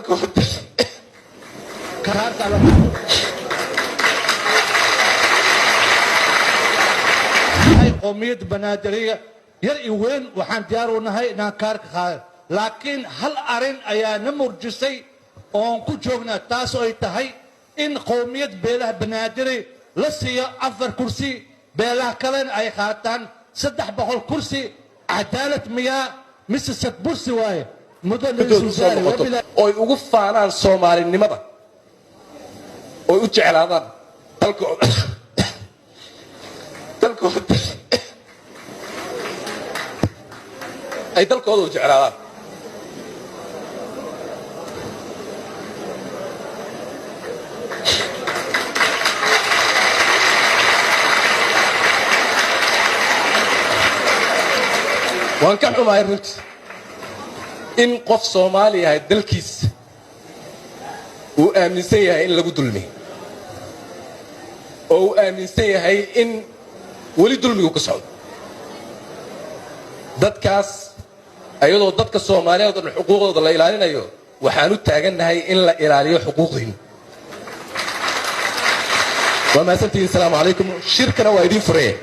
Dalkooda Kaarka ay qoomiyadda Banaadiriga yar iyo weyn waxaan diyaar u nahay inaan kaarka qaadan, laakiin hal arin ayaa na murjisay oon ku joognaa, taas oo ay tahay in qowmiyad beelaha Banaadiri la siiyo 4 kursi, beelaha kalena ay qaataan 300 kursi. Cadaalad miyaa mise sadbursi waaye, mudan ra'iisul soo wasaare? noqoto ooy ugu faanaan Soomaalinimada, oy u jeclaadaan dalkooda, ay dalkooda u jeclaadaan. Waan ka xumahay runtii in qof Soomaali yahay dalkiisa uu aaminsan yahay in lagu dulmiyo, oo uu aaminsan yahay in weli dulmigu ka socdo dadkaas, ayadoo dadka Soomaaliyeed oo dhan xuquuqdooda la ilaalinayo. Waxaan u taagannahay in la ilaaliyo xuquuqdiina. Waa mahadsantihiin. Asalaamu calaykum. Shirkana waa idiin furaya.